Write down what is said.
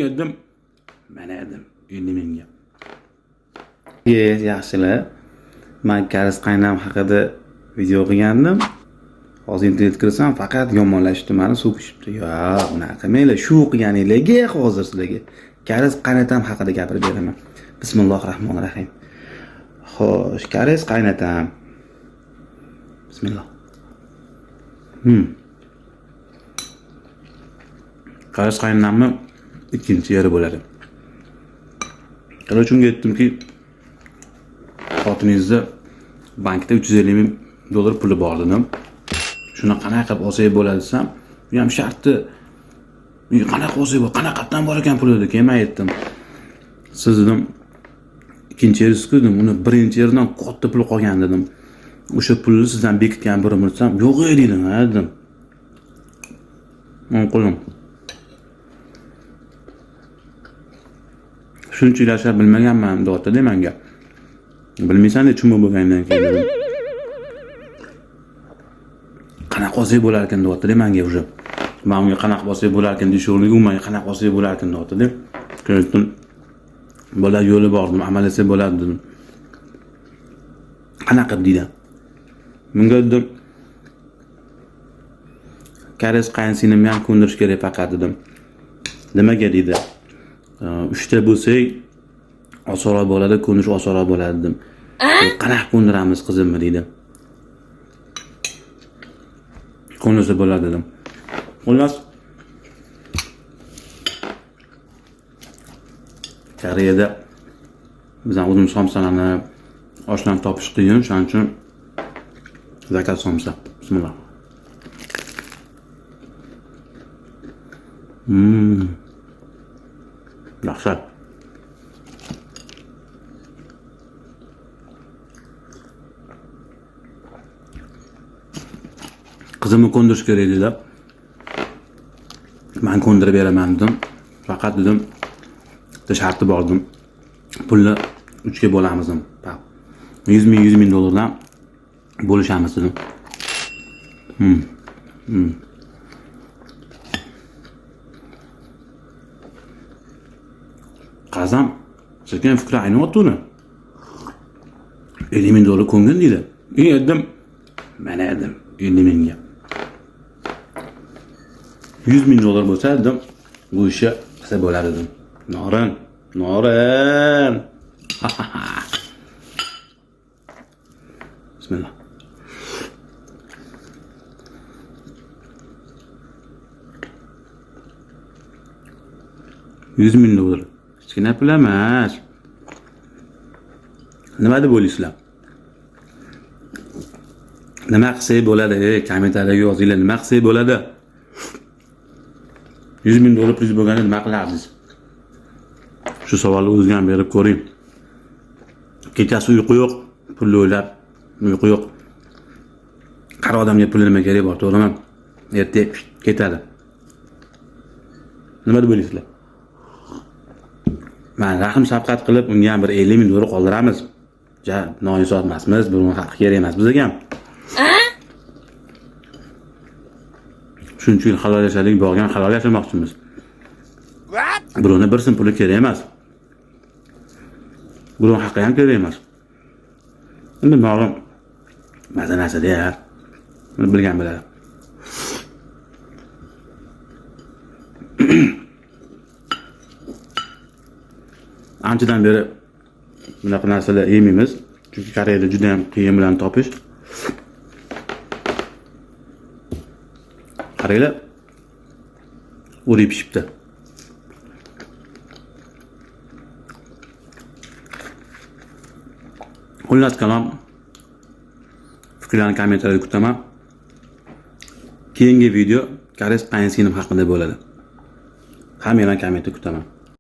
Dedim, mana dedim, 50 mingga. Yaxshilar. Man koreys qaynam haqida video qilgandim. Hozir internetga kirsam, faqat yomonlashibdi, mani so'kishibdi. Yo'q, unaqa qilmanglar. Shu qilganinglarga hozir sizlarga koreys qaynatam haqida gapirib beraman. Bismillahir rohmanir rohim. Xo'sh, koreys qaynatam. Bismillah. Koreys qaynamni ikkinchi yeri bo'ladi. Короче, unga aytdimki, xotiningizni bankda 350 ming dollar puli bor dedim. Shuni qanaqa qilib olsak bo'ladi desam, u ham shartni qanaqa olsak bo'ladi, qanaqatdan bor ekan puli dedi. Keyin men aytdim, siz dedim, ikkinchi eringiz-ku dedim, uni birinchi eridan katta pul qolgan dedim. O'sha pulni sizdan bekitgan birim desam, yo'q ey dedim, ha dedim. Men qo'lim. Shuncha yil yashab bilmaganman deyapti-da menga. Bilmaysan de chumma bo'lgandan keyin dedim. Qanaqa olsak bo'lar ekan deyapti-da menga уже. Men unga qanaqa olsak bo'lar ekan deyish o'rniga u menga qanaqa olsak bo'lar ekan deyapti-da. Keyin aytdim, bo'ladi yo'li bor dedim, amal etsa bo'ladi dedim. Qanaqa deydi. Bunga dedim, koreys qaynsinglimni ham ko'ndirish kerak faqat dedim. Nimaga deydi. Uchta bo'lsak osonroq bo'ladi, ko'ndirish osonroq bo'ladi dedim. Qanaqa ko'ndiramiz qizimni deydi. Ko'ndirsa bo'ladi dedim. Xullas, Koreyada bizdan o'zimiz somsalarni oshlarni topish qiyin, shuning uchun zakaz somsa. Bismillah. Dahsyat. Qizimni ko'ndirish kerak dedi. Men ko'ndirib beraman dedim. Faqat dedim, bitta sharti bor dedim. Pulni 3ga bo'lamiz dedim. 100 ming, 100 ming dollardan bo'lishamiz dedim. Qazam sekin fikri aynyapti uni. 50 ming dollar ko'ngil deydi. Dedim, mana dedim, 50 mingga. 100 ming dollar bo'lsa dedim, bu ishi qilsa bo'ladi dedim. Norin, norin. Bismillah. 100 ming dollar. Kichkina pul emas. Nima deb o'ylaysizlar? Nima qilsak bo'ladi? Kommentariyaga yozinglar, nima qilsak bo'ladi? 100 ming dollar pulingiz bo'lganda nima qilardingiz? Shu savolni o'zingizga ham berib ko'ring. Kechasi uyqu yo'q, pulni o'ylab uyqu yo'q. Qari odamga pul nima kerak bor, to'g'rimi? Erta ketadi. Nima deb o'ylaysizlar? Men rahm shafqat qilib unga ham bir 50 ming dollar qoldiramiz. Ja, noinsof emasmiz, buni haqqi kerak emas bizga ham. Shuncha yil halol yashadik, borgan halol yashamoqchimiz. Birovni bir so'm puli kerak emas. Birovning haqqi ham kerak emas. Endi ma'lum maza narsa-da. Buni bilgan biladi. Anchadan beri bunaqa narsalar yemaymiz. Chunki Koreyada juda ham qiyin bilan topish. Qaranglar, o'rik pishibdi. Xullas kalom, fikrlarni kommentariyada kutaman. Keyingi video koreys qaynsinglim haqida bo'ladi. Hammanglarni kommentda kutaman.